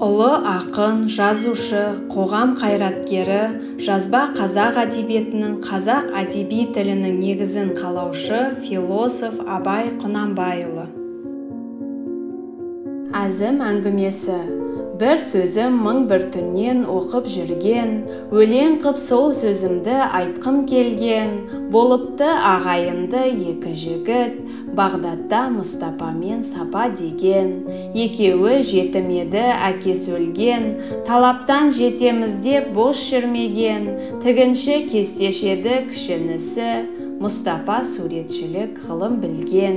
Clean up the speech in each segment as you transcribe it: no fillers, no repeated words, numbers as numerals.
Ұлы ақын, жазушы, қоғам қайраткері, жазба қазақ әдебиетінің, қазақ әдеби тілінің негізін қалаушы философ Абай Құнанбайұлы. Әзім әңгімесі. Бір сөзім мың бір түннен оқып жүрген, өлең қып сол сөзімді айтқым келген. Болыпты ағайынды екі жігіт, Бағдатта Мұстапа мен Сапа деген. Екеуі жетім еді, әкесі өлген, талаптан жетеміз деп бос жүрмеген. Тігінші кестеші еді кіші інісі, Мұстапа суретшілік ғылым білген.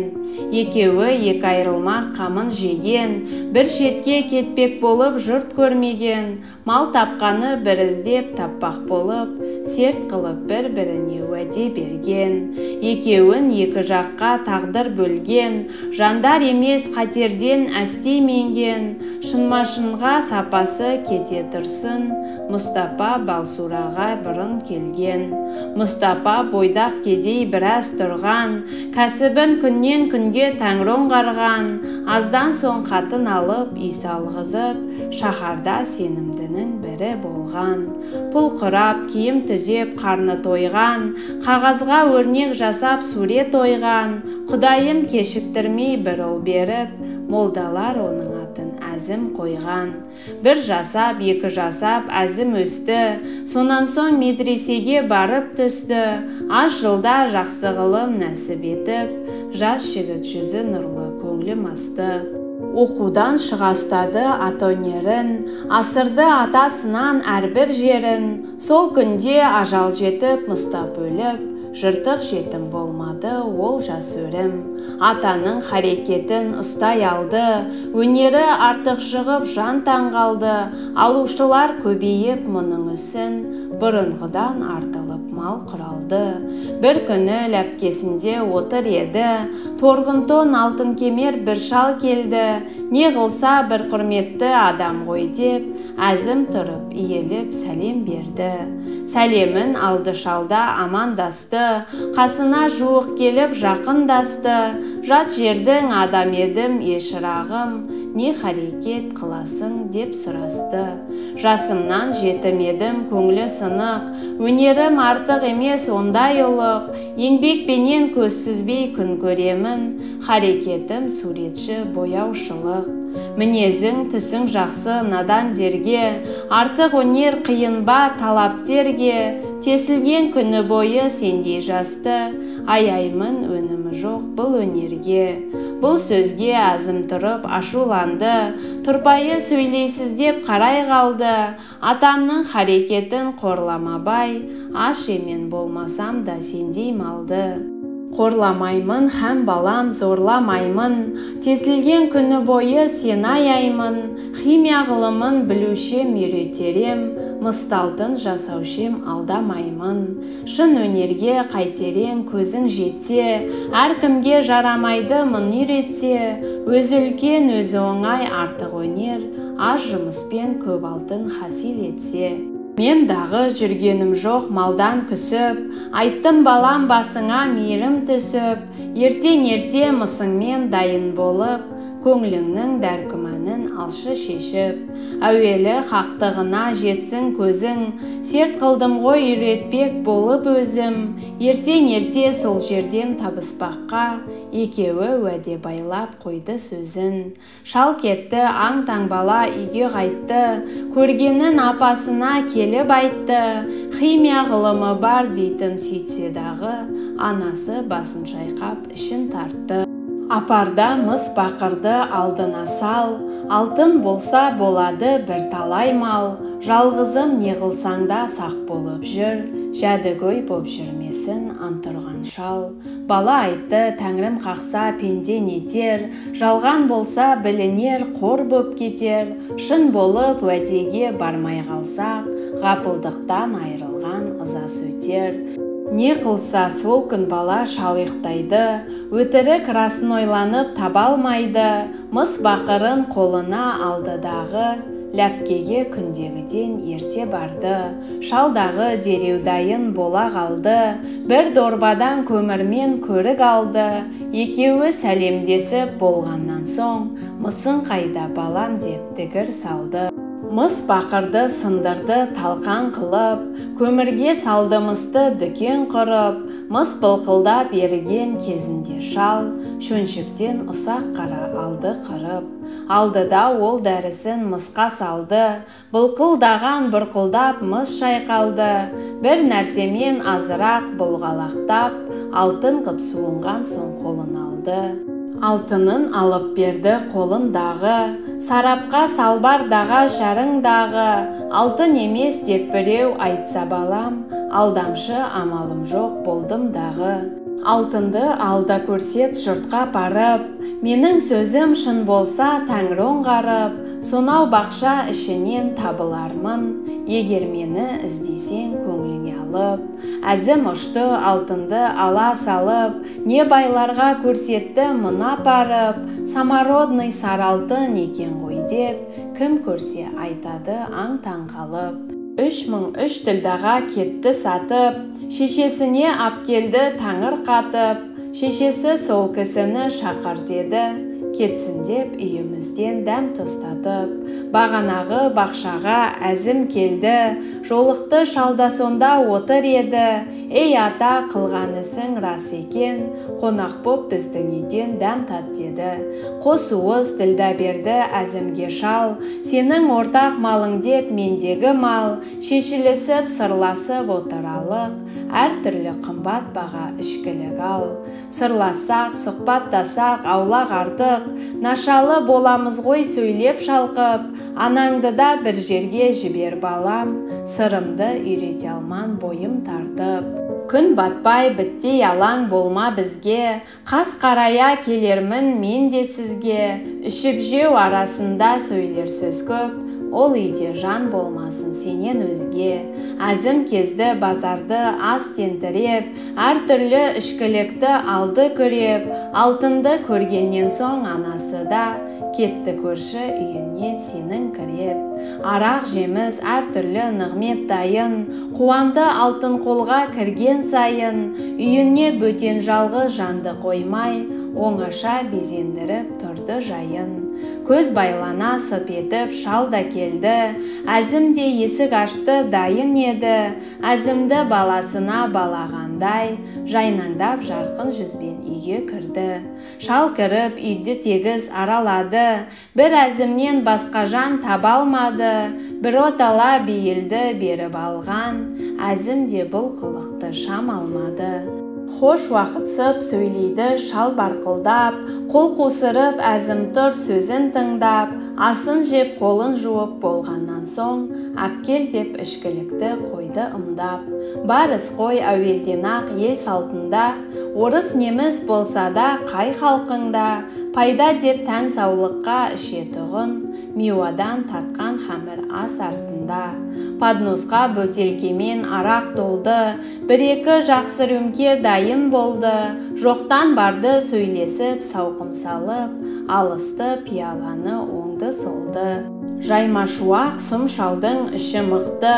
Екеуі екі айырылмақ қамын жеген, бір шетке кетпек болып жұрт көрмеген. Мал тапқаны бір іздеп таппақ болып, серт қылып бір-біріне уәде берген. Екеуін екі жаққа тағдыр бөлген, жандар емес қатерден әсте менген. Шынма-шынға сапасы кете тұрсын, Мұстапа Балсураға бұрын келген. Мұстапа бойдақ кедей біраз тұрған, кәсібін күннен күнге тәңір оңғарған. Аздан соң қатын алып, үй салғызып, шаһарда сенімдінің бірі болған. Пұл құрап, киім түзеп, қарны тойған, қағазға өрнек жасап, сурет ойған. Құдайым кешіктірмей бір ұл беріп, молдалар оның атын Әзім қойған. Бір жасап, екі жасап, Әзім өсті, сонан соң медресеге барып түсті. Аз жылда жақсы ғылым нәсіп етіп, жас жігіт жүзі нұрлы, көңілі масты. Оқудан шыға ұстады ат өнерін, асырды атасынан әрбір жерін. Сол күнде ажал жетіп, Мұстап өліп, жыртық жетім болмады ол жас өрім. Атаның харекетін ұстай алды, өнері артық шығып жан таңғалды. Алушылар көбейіп мұның ісін, бұрынғыдан артылып мал құралды. Бір күні ләпкесінде отыр еді, торғын тон алтын кемер бір шал келді. Не қылса бір құрметті адам ғой деп, Әзім тұрып иіліп сәлем берді. Сәлемін алды шалда амандасты, қасына жуық келіп жақындасты. Жат жердің адам едім, е шырағым, не харекет қыласың деп сұрасты. Жасымнан жетім едім, көңілі сынық, өнерім артық емес ондай ұлық. Еңбекпенен көз сүзбей күн көремін, харекетім суретші бояушылық. Мінезің түсің жақсы надан дерге, артық өнер қиын ба талап дерге. Тесілген күні бойы сендей жасты, аяймын өнімі жоқ бұл өнерге. Бұл сөзге Әзім тұрып ашуланды, тұрпайы сөйлейсіз деп қарай қалды. Атамның харекетін қорлама бай, аш емен болмасам да сендей малды. Қорламаймын һәм балам зорламаймын, тесілген күні бойы сені аяймын. Химия ғылымын білушем үйретерем, мысталтын жасаушем алдамаймын. Шын өнерге қайтерең көзің жетсе, әркімге жарамайды мұны үйретсе. Өзі үлкен, өзі оңай артық өнер, аз жұмыспен көп алтын хасил етсе. Мен дағы жүргенім жоқ малдан күсіп, айттым балам басыңа мейірім түсіп. Ертең ерте мысыңмен дайын болып, көңіліңнің дәркүмәнін алшы шешіп. Әуелі хақтығына жетсін көзің, серт қылдым ғой үйретпек болып өзім. Ертең ерте сол жерден табыспаққа, екеуі уәде байлап қойды сөзін. Шал кетті, аң-таң бала үйге қайтты, көргенін апасына келіп айтты. Химия ғылымы бар дейтін сөйтсе дағы, анасы басын шайқап ішін тартты. Апарда мыс бақырды алдына сал, алтын болса болады бір талай мал. Жалғызым не қылсаң да сақ болып жүр, жәдігөй боп жүрмесін антұрған шал. Бала айтты, тәңірім қақса пенде нетер, жалған болса білінер қор боп кетер. Шын болып уәдеге бармай қалсақ, ғапылдықтан айырылған ызасы өтер. Не қылса сол күн бала шал ұйықтайды, өтірік расын ойланып таба алмайды. Мыс бақырын қолына алды дағы, ләпкеге күндегіден ерте барды. Шалдағы дереу дайын бола қалды, бір дорбадан көмірмен көрік алды. Екеуі сәлемдесіп болғаннан соң, мысың қайда балам деп дігір салды. Мыс бақырды сындырды талқан қылып, көмірге салды мысты дүкен құрып, мыс былқылдап еріген кезінде шал, шөншіктен ұсақ қара алды қырып. Алдыда ол дәрісін мысқа салды, былқылдаған бұрқылдап мыс шайқалды, бір нәрсемен азырақ бұлғалақтап, алтын қып суынған соң қолын алды. Алтынын алып берді қолындағы, сарапқа салбар даға шарыңдағы, алтын емес деп біреу айтса балам, алдамшы амалым жоқ болдым дағы. Алтынды алда көрсет жұртқа барып, менің сөзім шын болса тәңір оңғарып, сонау бақша ішінен табылармын, егер мені іздесең көңіліңе алып. Әзім ұшты алтынды ала салып, не байларға көрсетті мына барып, самородный сары алтын екен ғой деп, кім көрсе айтады аң-таң қалып. 3003 тілдаға кетті сатып, шешесіне ап келді таңыр қатып, шешесі сол кісіні шақыр деді, кетсін деп үйімізден дәм тұстатып. Бағанағы бақшаға әзім келді, жолықты шалда сонда отыр еді, ей ата қылған ісің рас екен, қонақ боп біздің үйден дәм тат деді. Қос уыз ділдә берді әзімге шал, сенің ортақ малың деп мендегі мал, шешілісіп сырласып отыралық, әртүрлі қымбат баға ішкілік ал. Сырлассақ, сұхбаттасақ, аулақ артық, нашалы боламыз ғой сөйлеп шалқып, анаңды да бір жерге жібер балам, сырымды үйрете алман бойым тартып. Күн батпай біттей алаң болма бізге, қас қарая келермін мен де сізге, ішіп жеу арасында сөйлер сөз көп, ол үйде жан болмасын сенен өзге. Әзім кезді базарды ас тентіреп, әртүрлі ішкілікті алды күреп, алтынды көргеннен соң анасы да кетті көрші үйіне сенің кіреп. Арақ жеміс әртүрлі нығмет дайын, қуанды алтын қолға кірген сайын, үйіне бөтен жалғыз жанды қоймай, оңаша безендіріп тұрды жайын. Көз байлана сып етіп шал да келді, әзім де есік ашты дайын еді, әзімді баласына балағандай, жайнаңдап жарқын жүзбен үйге кірді. Шал кіріп үйді тегіс аралады, бір әзімнен басқа жан таба алмады, біротала бейілді беріп алған, әзім де бұл қылықты шам алмады. Хош уақытсып сөйлейді шал барқылдап, қол қусырып әзім тұр сөзін тыңдап, асын жеп қолын жуып болғаннан соң, әпкел деп ішкілікті қойды ымдап. Бар іс қой әуелден-ақ ел салтында, орыс неміс болса да қай халқыңда, пайда деп тән саулыққа ішетұғын, миуадан тартқан хамір ас артында. Подносқа бөтелкемен арақ толды, бір-екі жақсы рюмке дайын болды, жоқтан барды сөйлесіп сауқым салып, алысты пияланы оңды-солды. Жаймашуақ сұм шалдың іші мықты,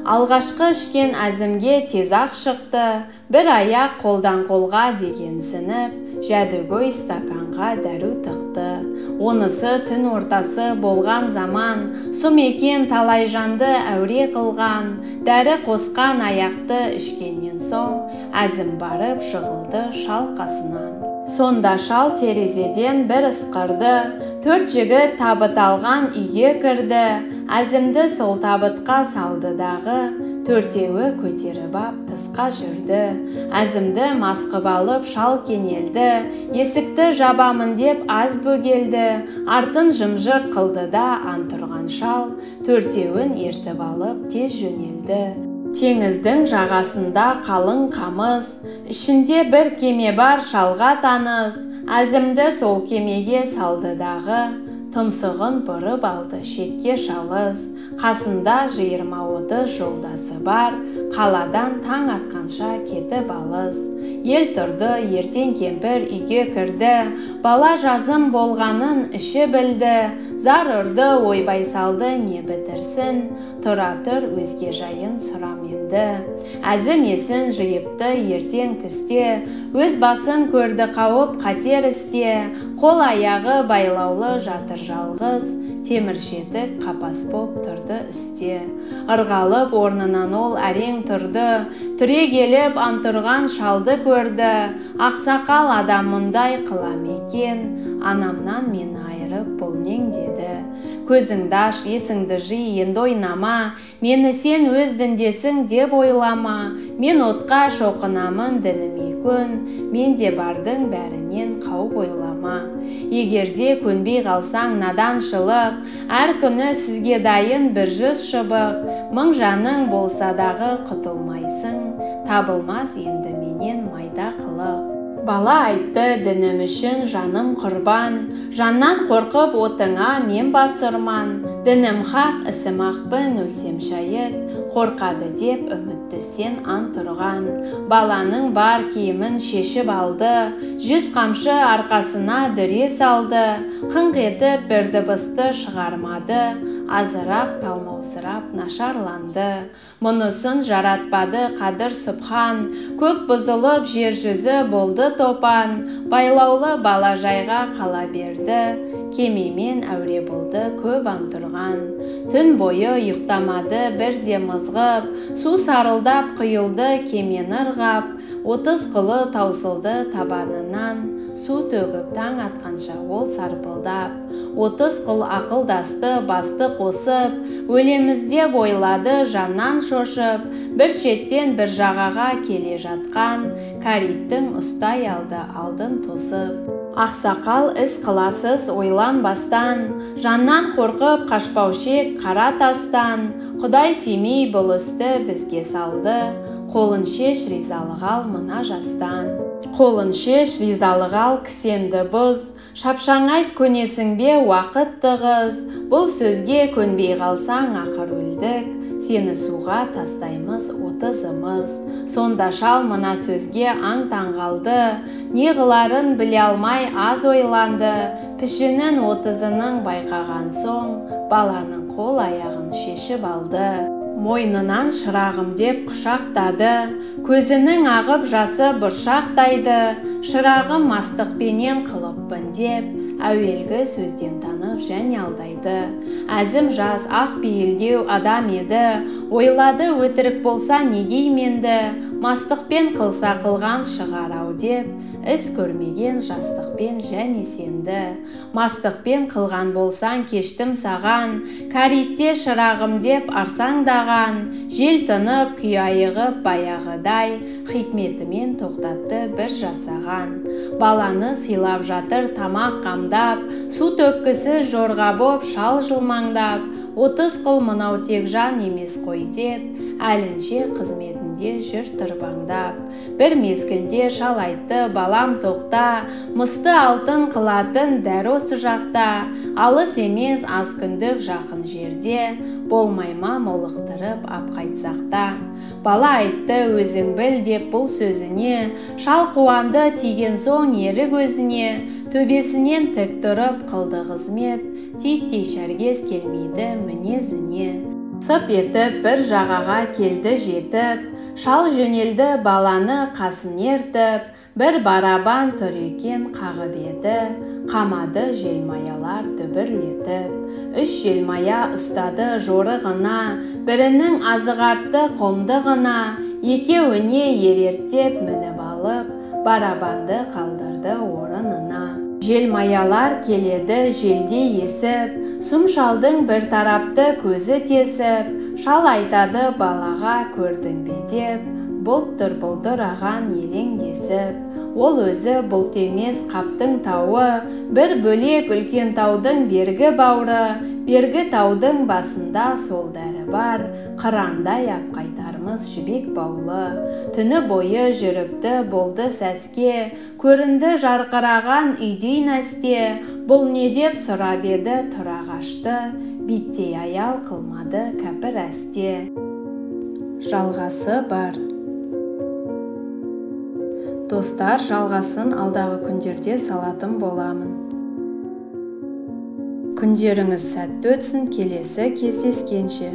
алғашқы ішкен әзімге тез-ақ шықты, бір аяқ қолдан қолға дегенсініп, жәдігөй стаканға дәру тықты. Онысы түн ортасы болған заман, сұм екен талай жанды әуре қылған, дәрі қосқан аяқты ішкеннен соң, әзім барып жығылды шал қасынан. Сонда шал терезеден бір ысқырды, төрт жігіт табыт алған үйге кірді, әзімді сол табытқа салды дағы, төртеуі көтеріп ап тысқа жүрді. Әзімді масқып алып шал кенелді, есікті жабамын деп аз бөгелді, артын жымжырт қылды да антұрған шал, төртеуін ертіп алып тез жөнелді. Теңіздің жағасында қалың қамыс, ішінде бір кеме бар шалға таныс, әзімді сол кемеге салды дағы, тұмсығын бұрып алды шетке шалыс, қасында 20-30 жолдасы бар, қаладан таң атқанша кетіп алыс. Ел тұрды, ертең кемпір үйге кірді, бала жазым болғанын іші білді, зар ұрды, ойбай салды не бітірсін, тұра тұр өзге жайын сұрам енді. Әзім есін жиыпты ертең түсте, өз басын көрді қауіп қатер істе, қол аяғы байлаулы жатыр жалғыз, темір шетік қапас боп тұрды үсте. Ырғалып орнынан ол әрең тұрды, түрегеліп антұрған шалды көрді, ақсақал адам мұндай қыла ма екен, анамнан мені айырып бұл нең деді. Көзіңді аш, есіңді жи, енді ойнама, мені сен өз діндесің деп ойлама, мен отқа шоқынамын дініме көн, мен де бардың бәрінен қауіп ойлама. Егерде көнбей қалсаң наданшылық, әр күні сізге дайын 100 шыбық, 1000 жаның болса дағы құтылмайсың, табылмас енді менен майда қылық. Бала айтты, дінім үшін жаным құрбан, жаннан қорқып отыңа мен басырман, дінім хақ, ісім ақпын, өлсем шайыт, қорқады деп үмітті сен ант ұрған. Баланың бар киімін шешіп алды, 100 қамшы арқасына дүре салды, қыңқ етіп бір дыбысты шығармады, азырақ талмаусырап нашарланды. Мұнысын жаратпады Қадыр Сұбхан, көк бұзылып жер жүзі болды топан, байлаулы бала жайға қала берді, кемемен әуре болды көп антұрған. Түн бойы ұйықтамады бірде мызғып, су сарылдап құйылды кемені ырғап, 30 құлы таусылды табанынан, су төгіп таң атқанша ол сарпылдап. 30 құл ақылдасты басты қосып, өлеміз деп ойлады жаннан шошып, бір шеттен бір жағаға келе жатқан, кәриттің ұстай алды алдын тосып. Ақсақал іс қыласыз ойланбастан, жаннан қорқып қашпаушек қара тастан, Құдай сүймей бұл істі бізге салды, қолын шеш ризалық ал мына жастан. Қолын шеш ризалық ал кісенді бұз, шапшаң айт көнесің бе уақыт тығыз, бұл сөзге көнбей қалсаң ақыр өлдік, сені суға тастаймыз 30-ымыз. Сонда шал мына сөзге аң-таң қалды, не қыларын біле алмай аз ойланды, пішінін 30-ының байқаған соң, баланың қол аяғын шешіп алды. Мойнынан шырағым деп құшақтады, көзінің ағып жасы бұршақтайды, шырағым мастықпенен қылыппын деп, әуелгі сөзден танып және алдайды. Әзім жас ақ пейілдеу адам еді, ойлады өтірік болса неге именді, мастықпен қылса қылған шығар ау деп, іс көрмеген жастықпен және сенді. Мастықпен қылған болсаң кештім саған, кәритте шырағым деп арсаңдаған, жел тынып күй айығып баяғыдай, хикметімен тоқтатты бір жасаған. Баланы сыйлап жатыр тамақ қамдап, су төккісі жорға боп шал жылмаңдап, 30 құл мынау тек жан емес қой деп, әлінше қызметінде жүр тырбаңдап. Бір мезгілде шал айтты, балам тоқта, мысты алтын қылатын дәр осы жақта, алыс емес аз күндік жақын жерде, болмай ма молықтырып ап қайтсақта. Бала айтты, өзің біл деп бұл сөзіне, шал қуанды тиген соң ерік өзіне, төбесінен тік тұрып қылды қызмет, титтей шәргез келмейді мінезіне. Сып етіп бір жағаға келді жетіп, шал жөнелді баланы қасын ертіп, бір барабан тұр екен қағып еді, қамады желмаялар дүбірлетіп. 3 желмая ұстады жорығына, бірінің азық артты қомдығына, екеуіне ерерттеп мініп алып, барабанды қалдырды орнына. Желмаялар келеді желдей есіп, сұм шалдың бір тарапты көзі тесіп, шал айтады балаға көрдің бе деп, бұлттыр бұлдыраған елеңдесіп. Ол өзі бұлт емес қаптың тауы, бір бөлек үлкен таудың бергі бауры, бергі таудың басында сол дәрі бар, қырандай ап қайтармыз жібек баулы. Түні бойы жүріпті болды сәске, көрінді жарқыраған үйдей нәсте, бұл не деп сұрап еді тұра қашты, биттей аял қылмады кәпір әсте. Жалғасы бар. Достар, жалғасын алдағы күндерде салатын боламын. Күндеріңіз сәтті өтсін, келесі кездескенше.